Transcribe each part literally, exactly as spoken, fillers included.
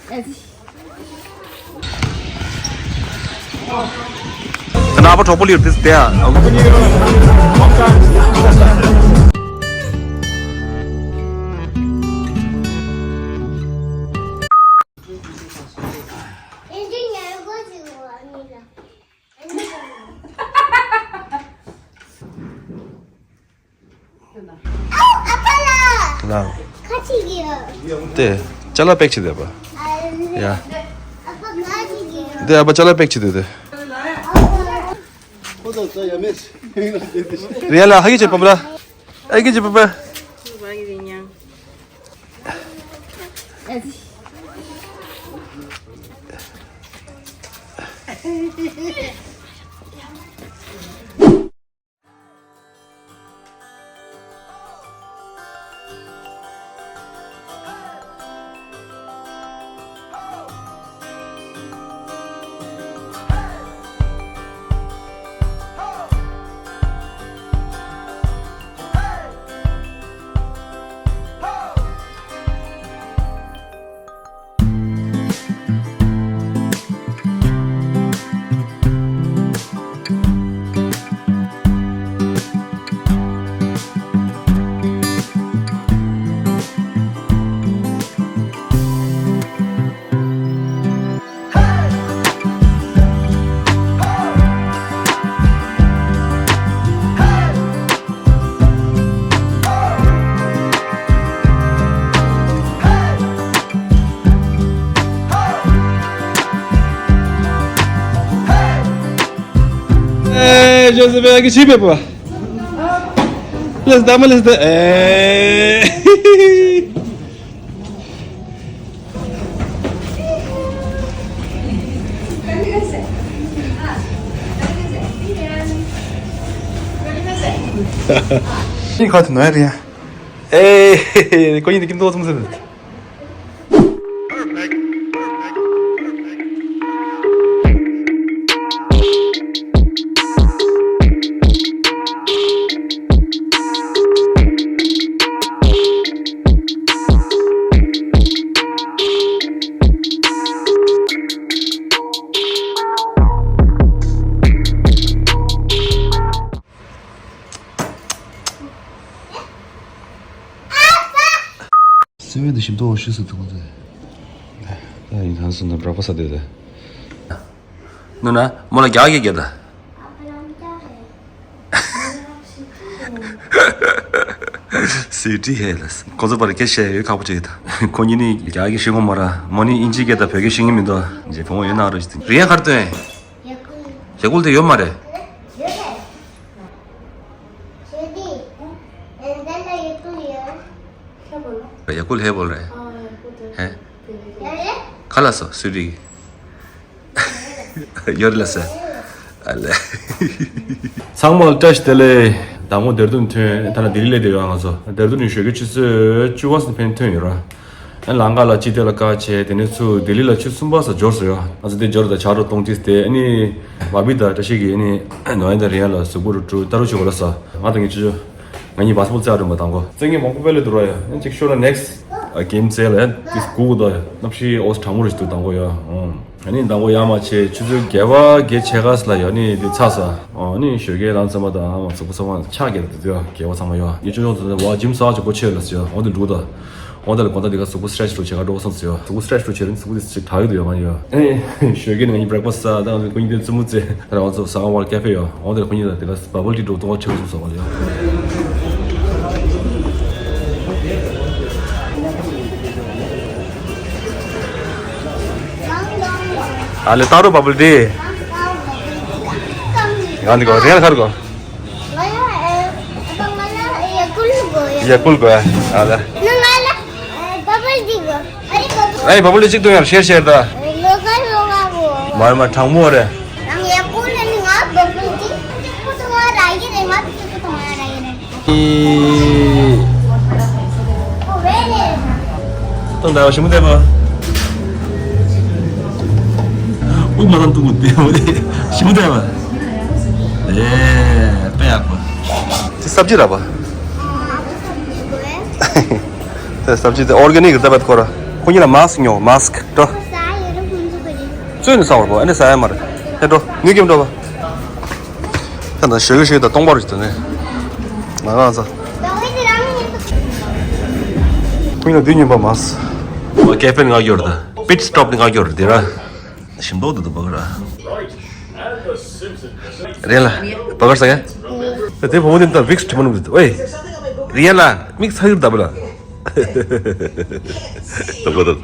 ད་ནང་པ་གྲོགས་པོ་ལིར་དེ་དེ་ཡ། ལ། དེ་ཅ་ལག་པེག་བྱེད་བསྡད་པ། ཡ། དེ་ཨ་ཕ་ཅ་ལག་པེག་བྱེད་བསྡད་དེ། རེད་ལ་ཧ་གི་བྱེད་པ་པ་ལ། ཨ་གི་བྱེད་པ་པ། ཨེ། ཇོ་སི་བེ་གི་ཤི་བེ་པ། ལེས་ད་མ་ལེས་ད། ཨེ། ཤི་ཁ་ཐུ་ནོ་ཡ་རེ་ཡ། ཨེ། ཁོ་ཡིན་ནི་ཀིན་ཏོ་ཚུམ་ཚུམ། སེམས་དུ་ཞིམ་ཏོག་ཤི་སུ་ཐུག་ཏེ། ད་ཡིན་ཐང་སུ་ན་བྲག་པ་ས་དེ་དེ། ནུ་ན་མོ་ལ་རྒྱག་གི་རྒྱག་ད། སི་ཏི་ཧེ་ལ་ཁོ་ཚོ་པར་སྐད་བཤད་ཡོད་ཁག་པོ་ཅིག་ད། ཁོ་གཉིས་ནི་རྒྱག་གི་ཤི་ཁོ་མ་ར་མོ་ནི་ཨིན་ཇི་སྐད་ད་བོད་སྐད་ཤེས་ཀྱི་མི་འདུག་ཇེ་ཕོ་མོ་ཡོད་ན་རོ་ཞིག་རིན་གར་སྟོན། ཡ་ཀུལ་དེ་ཡོད་མ་རེད། ཡ་ཀུལ་ཧེ་བོལ་རེད། ཧེ། ག་ལ་སོ་སུ་རི། ཡོད་ལ་ས། ཨ་ལེ། ཚང་མ་ལ་བཀྲ་ཤིས་བདེ་ལེགས། ཟླ་ངོ་དེར་དུ་ཐོན་ད་ལ་ལྡི་ལི་ལས་དེ་ཡོད་ང་ཚོ་དེར་དུ་ནས་ཞོགས་ཀྱི་ཆུ་ཚོད་བཅུ་པ་སུ་ཕན་ཐོན་ཡོད་ར། ལང་ཀ་ལ་སྤྱི་བདེ་ལ་བཀའ་བྱས་དེ་ནས་ཚུར་ལྡི་ལི་ལ་ཆུ་གསུམ་པ་ས་འབྱོར་སོང་ཡ། ང་ཚོ་དེ་འབྱོར་དང་ཆ་རོགས་གཏོང་ཏིས་དེ་ཨ་ནི་བ་བི་དང་བཀྲ་ཤིས་ཀྱིས་ཨ་ནི་ནོ་ཡན་དང་རི་ཡན་ལ་གཟུགས་པོ་རུ་ཀྲུ་ལྟ་རུ་ཆུ་གོ་ལ་ས་ང་དང་ངའི་ཆུ་ཆུ་ང་གཉིས་བ་སི་པོ་ར་རྩེ་ཨ་རུ་མ་དང་གོ་རྩེ་ངའི་མང་པོ་པེ་ལེ་དུ་ར་ཡ་ཨ་ཅིག་ཤོ་ལ་next game རྩེ་ལ་ཡ་ཏིས་གུ་གུ་དོ་ཡ་གནམ་གཤིས་ཨོ་ས་གྲང་མོ་རུ་ཞིག་ཏུ་དང་གོ་ཡ་ཨོ། ཨ་ནི་དང་པོ་ཡར་མར་བྱས་ཆུ་ཚོད་བརྒྱད་པ་བརྒྱད་ཕྱེད་ཀ་ཙམ་ལ་ཡ་ནི་འདི་ཚར་ས། ཨ་ནི་ཞོགས་ཀས་ལངས་ཚར་མ་དང་ཨ་མ་གཟུགས་པོ་ཚང་མ་ཆག་གེ་འདུག་ཡ་རྒྱལ་བ་ཚང་མ་ཡ་ངས་ཅོ་ཅོ་ཚོ་བ་ཇིམ་ས་ཅིག་གོ་ཆོད་ལ་ཟེར་ཡ་འོ་དེ་འདུག་ད། འོ་དེ་ལ་དགོང་དག་འདི་ག་གཟུགས་པོ་སི་ཊེ་ཆི་རུ་བྱེད་ག་འགྲོ་སོང་ཟེར་ཡ་གཟུགས་པོ་སི་ཊེ་ཆི་རུ་བྱེད་རིན་གཟུགས་པོ་དེ་ཅིག་དྲག་གི་འདུག་ཡ་མ་ཡ། ཨ་ནི་ཞོགས་ཀས་ནི་ང་གཉིས་བྷེ་རེག་ཕ་སི་ཟ་ད་ང་ཚོ་ཁོ་གཉིས་དེ་བཙུན་མོ་རྩེ་ད་ར་ང་ཚོ་ཟ་ཁང་བར་ཀེ་ཕེ་ཡ་འོ་དེ་ལ་ཁོ་གཉིས་ལ་དེ་ག་བ་བལ་ཊི་འགྲོ་གཏོང་བ་ཆེ་བ་སོང་ཟ་བ་ལ་ཡ། ཨ་ལེ་ཏཱ་རུ་བ་བལ་ཊི། ང་འདི་གོ་རེ་ཁར་གོ། ཡ་ཀུལ་གོ་ཨ་ལེ། ཨེ་བ་བལ་ཊི་གཅིག་ཏུ་ཡང་ཤེར་ཤེར་ད། མར་མར་གྲང་མོ་རེད། ཏང་ད་ཞིམ་པོ་བསྡད་པ། དབུགས་མ་དང་དུ་བསྡད་པ་ཞིམ་པོ་བསྡད་པ། ཨེ་དཔེ་ཡག་པོ། དེ་སབ་ཇི་ར་པ། དེ་སབ་ཇི་དེ་ཨོར་གེ་ནིག་རེད་ད་བད་ཁོ་ར། ཁོ་གཉིས་ལ་མཱ་སི་ཀི་ཉོ། མཱ་སི་ཀི་འགྲོ། ས་ཡོད་རུ་ཁོང་ཚོ་ག་རེ། བཙོས་ནས་ཟ་བར་གོ། ཨ་ནི་ཟ་ཡ་མ་རེད། ཧེ་འགྲོ། ནུས་ཀྱིས་འགྲོ་བ། ད་ད་ཞོགས་ཀས་ཞོགས་ཀས་ད་སྟོང་པ་རུ་ཞིག་ད་ནས། ང་རང་ཟ། ཁོ་གཉིས་ལ་འདི་ཉོས་པ་མ་ཟ། ཨོ་ཀེ་ཕེ་ནས་ང་གྱུར་ད། པིཊ་སི་ཊོབ་ནས་ང་གྱུར་འདི་ར། ཞིམ་མདོག་འདུག་འདུག་པ་ར། རེད་ལ། བ་གར་ཟ་ག་དེ་བུ་མོ་དེ་ད་ཝིག་སི་ཁྲིད་མ་ནུབ་འདུག་ཨོའི། རེད་ལ། མིག་ཚ་ཡུར་ད་བུ་ལ། ད་གོ་ད།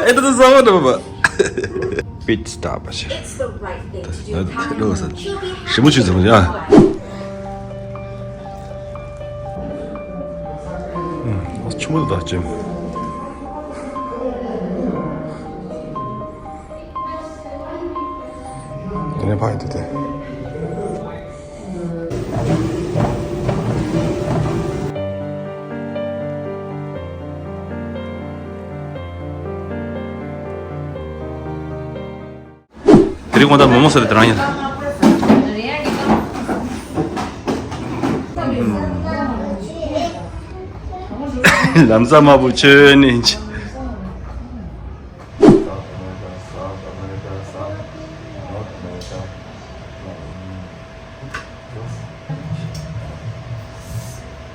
ཨེ་ད་ད་ཟ་བ་འདྲ་བ། པིཊ་སི་ཊོབ་པ་ཞིག་ཞིམ་པོ་ཆུ་ཟེར་བ་ཡ། ཨ་ཆུ་མོ་ད་ཅེམ། དེ་ནས་ཕ་ཡི་དེ་དེ། དེ་རིང་ཁོང་ད་མོག་མོག་ཟེར་དེ་རང་ཡིན། ལམ་ས་དམར་པོ་ཆོས་ནི།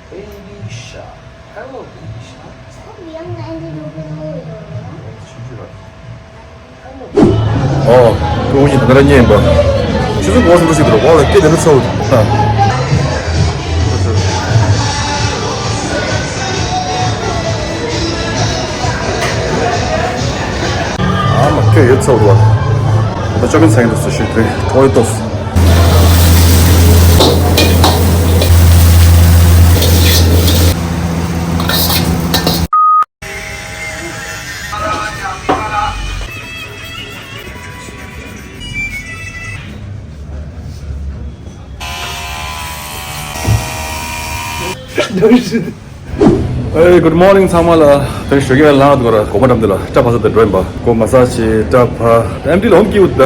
Baby shark. Hello, baby shark. Stop yelling and you don't know it. ཨོ། ཀྲུའུ་ཞི་ད་ལྟ་ར་ཉན་པ། ཆུ་ཚོད་འགོ་སོང་འགྲོ་ཞིག་འདུག་ར། ཨོ་ལ་སྐད་དེ་འདྲ་ཚ་བོ་འདུག་ཨ། ཨ་མ་སྐད་ཡོད་ཚ་བོ་འདུག་ཨ། ད་ཅོ་མིན་ཚ་གི་འདུག་ཟེར་ཞུས་དེ་ཁོ་ཡི་ཏོ། Hey, good morning ཚང་མ་ལ། དེ་ཞོགས་ཀས་ལངས་འདུག་ར། གོམ་པ་འགྲམ་དེ་ལ་སྐྲ་ཕར་ཚུར་དེ་འགྲོ་ཡིན་པ། ཁོ་མ་སཱ་ཇི་སྐྲ་ཕར་ཨེམ་ཊི་ལ་ཧོམ་སྐྱིད་འདུག་ད།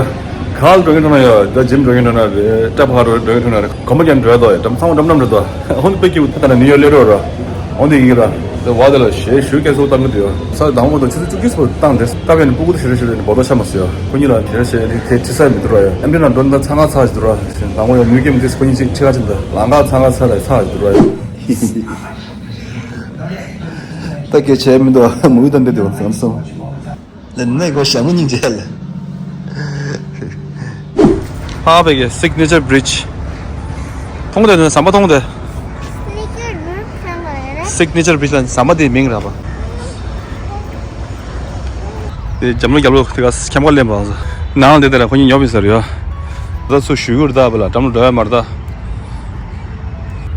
ག་ལ་འགྲོ་གིན་འགྲོ་ན་ཡོད། ད་ཇིམ་འགྲོ་གིན་འགྲོ་ན་རེད། སྐྲ་ཕར་འགྲོ་འགྲོ་གིན་འགྲོ་ན་རེད། གོམ་པ་རྒྱབ་འགྲོ་ཡ་དོ་ཡ། འགྲམ་ཚང་མ་འགྲམ་འགྲམ་འགྲོ་དོ། ཧོན་དཔེ་སྐྱིད་འདུག་ད་ནི་ཡོད་སླེབས་རོགས་ར། འོན་ཏེ་ཡིན་ར། དེ་བ་དེ་ལ་ཞེ་ཞུ་སྐད་སོགས་བཏང་གི་འདུག་ཡོད། ས་དང་པོ་དང་ཆུ་ཚོད་བཅུ་གཅིག་སོགས་བཏང་དེ་སྐབས་ཡན་ནི་སྤུ་གུ་དེ་ཞེ་རེ་ཞེ་རེ་ནི་བོ་དོ་ཤ་མ་ཟོས་ཡོད། ཁོ་གཉིས་ལ་དེ་ཞེ་ནི་དེ་ཁྲི་ས་མི་འདུག་ར་ཡ། ཨེམ་ཊི་ན་འགྲོ་ན་ད་ཚ་ང་ཚ་ཞིག་འདུག་ར། དང་པོ་ཡང་ནུས་སྐྱེམས་དེ་ཁོ་གཉིས་ཅིག་ཁྲི་ཁ་ཅིག་འདུག་ལང་ཀ་ཚ་ང་ཚ་ལ་ཚ་ཞིག་འདུག་ར་ཡ། ད་སྐད་ཆ་མི་འདུག་མུ་ཡུ་དང་འདྲེ་དེ་བ་ཚང་སོང་། ལན་ནས་གོ་ཞྭ་མོ་སྙིང་རྗེ་ལ། ཕ་བེ་གི་སིག་ནེ་ཅར་བི་རི་ཇི། མཐོང་དེ་ནི་ཟམ་པ་མཐོང་དེ། སིག་ནེ་ཅར་བི་རི་ཇི་ལ་ཟམ་པ་དེའི་མིང་ར་བ། དེ་འཇམ་ལོ་རྒྱབ་ལོ་དེ་ག་ཁྱམས་ཁ་ལེན་པ་ནང་ལ་དེ་དེ་ལ་ཁོ་གཉིས་ཉོབ་ཡིན་ཟེར་ཡོད། ད་ཚུར་ཞུ་གུར་ད་བ་ལ་འགྲམ་ལ་འགྲོ་ཡ་མར་ད།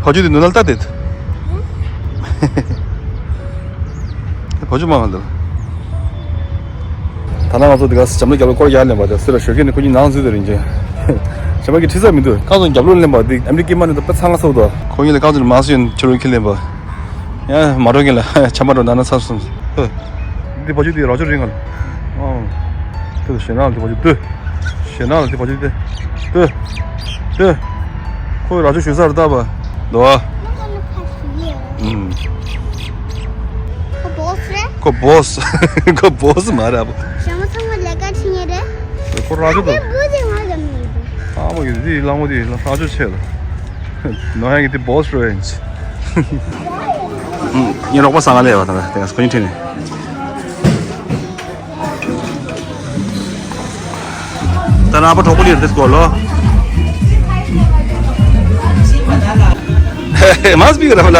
བ་ཇུ་དེ་ནུ་ནལ་ལྟ་དེ། བ་ཇུ་མ་ག་འདུག་ད་ནང་ང་ཚོ་དེ་ག་འཇམ་ལོ་རྒྱབ་ལོ་སྐོར་རྒྱག་ལེན་པ་དེ་སུ་ལ་ཞོགས་ཀས་ནི་ཁོ་གཉིས་ནང་འཛུལ་དེ་རིང་ཅན། འཇམ་ལོ་གི་ཁྲི་ས་མི་འདུག་རྐང་ཚོ་རྒྱབ་ལོ་ལེན་པ་དེ་ཨམ་རི་ཀི་མ་ནི་ད་དཔེ་ཚང་ང་སོག་དོ། ཁོ་གཉིས་ལ་རྐང་ཚོ་མ་སུ་ཡོན་ཁྱོད་རོ་ཁྱི་ལེན་པ། ཡ་མ་འགྲོ་གིན་ལ་ཆམ་པ་འགྲོ་ན་ན་ཚར་སོང་། འདི་བ་ཇུ་དེ་ར་ཇོ་རིང་ང་ལ། ཨང་། དེ་ཞེ་ན་ལ་དེ་བ་ཇུ་དེ། ཞེ་ན་ལ་དེ་བ་ཇུ་དེ། དེ། དེ། ཁོས་ར་ཇོ་ཞུ་ས་རེད་ད་བ། དོ། ཨུམ། ཁོ་བོ་སི་རེད། ཁོ་བོ་སི། ཁོ་བོ་སི་མ་རེད་བ། ཞྭ་མོ་ཚང་མ་ལས་ཀ་བྱེད་མཁན་རེད། ཁོ་ར་ཇོ་དོ། ཨ་མ་གི་དེ་ལང་མོ་དེ་ར་ཇོ་ཆེ་ལ། ནོ་ཧན་གི་དེ་བོ་སི་རེད། ངའི་རོགས་པ་ཟ་ང་ལས་བ་དང་དེ་ག་ཁོ་གཉིས་ཁྲིད་ནས། ད་ནང་པ་གྲོགས་པོ་ལིར་དེ་སྐོར་ལོ། མ་སྤི་གི་ར་མ་ལ།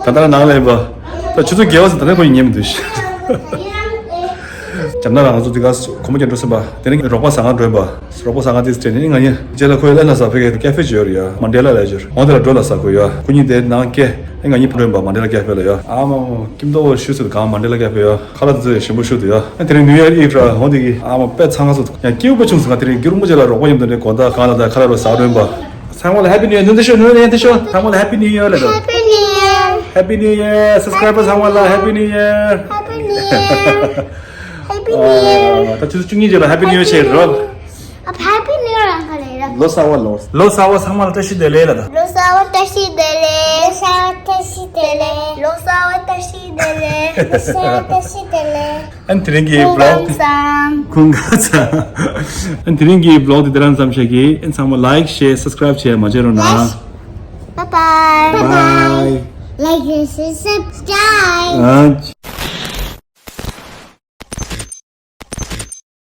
ད་ལྟ་ནང་ལ་ཡིན་པ། ད་ཆུ་ཚོད་བརྒྱད་པ་ཟིན་ད་ནས་ཁོ་ཡིན་ཉན་མི་འདུག་ཤི། ཇམ་ན་རང་ཚོ་འདི་ག་གོམ་པ་རྒྱག་འགྲོ་སེམས་པ། དེ་ནས་རོགས་པ་ཟ་ཁང་འགྲོ་ཡིན་པ། རོགས་པ་ཟ་ཁང་དེ་སྤྲད་ནས་ང་ཡིན་རྗེས་ལ་ཁོས་ཨེ་ལ་ཟ་ཕེ་གེ་ཀེ་ཧྥེ་ཅིག་ཡོད་རེད་ཡ། མན་ཌེ་ལ་ལ་ཡོད་རེད། འོང་དེ་ལ་འགྲོ་ལ་ཟ་ཁོ་ཡ། ཁོ་གཉིས་དེ་ནང་སྐད་ཨེ་ང་གཉིས་འགྲོ་ཡིན་པ་མན་ཌེ་ལ་ཀེ་ཧྥེ་ལ་ཡ། ཨ་མ་མ་ཀིམ་ཏོ་བོ་ཤུ་སུ་གང་མན་ཌེ་ལ་ཀེ་ཧྥེ་ཡ། ཁ་ལག་དེ་ཚོ་ཡ་ཞིམ་པོ་ཤུ་དུ་ཡ། ཨ་དེ་རིང་ནིའུ་ཡར་ཨིབ་ར་འོང་དེ་གི་ཨ་མ་དཔེ་ཚང་ང་སོ་ཡ་སྐྱིད་པོ་བྱུང་སོང་ང་། དེ་རིང་རྒྱུ་རིན་པོ་ཆེ་ལ་རོགས་པ་ཡིན་དུ་ནས་དགོང་དག་གང་ལ་ད་ཁ་ལག་རོ་ཟ་འགྲོ་ཡིན་པ། ཚང་མ་ལ་ཧེ་པི་ནིའུ་ཡར། ནུ་འདི་ཤོ་ནུ་ནེ་འདི་ཤོ། ཚང་མ་ལ་ཧེ་པི་ནིའུ་ཡར་ལ་དོ། Happy New Year. Happy New Year. Subscriber ཚང་མ་ལ་ཧེ་པི་ནིའུ་ཡར། Happy New Year. Happy New Year. ད་ཆུ་ཚོད་བཅུ་གཉིས་རྗེས་ལ་ཧེ་པི་ནིའུ་ཡར་བྱེད་རོགས། ཨ་ཧེ་པི་ནིའུ་ཡར་རང་ག་ལེ་ར། ལོ་གསར་བ་ལོ། ལོ་གསར་བ་ཚང་མ་ལ་བཀྲ་ཤིས་བདེ་ལེགས་ལ་དོ། ལོ་གསར་བ་བཀྲ་ཤིས་བདེ་ལེགས། ལོ་གསར་བ་བཀྲ་ཤིས་བདེ་ལེགས། ལོ་གསར་བ་བཀྲ་ཤིས་བདེ་ལེགས། ལོ་གསར་བ་བཀྲ་ཤིས་བདེ་ལེགས། ཨན་དེ་རིང་གི་བི་ལོག་ཁུང་ཁ་ཚ། ཁུང་ཁ་ཚ། ཨན་དེ་རིང་གི་བི་ལོག་དེ་དེ་རང་ཙམ་བྱེད་ཀྱི། ཨན་ཚང་མ་ལའིག་ཤེར་སབ་སི་ཀ་རའིབ་བྱེད་མ་བརྗེད་རོགས་གནང་། Bye bye. Bye bye. Like and subscribe. ཨ།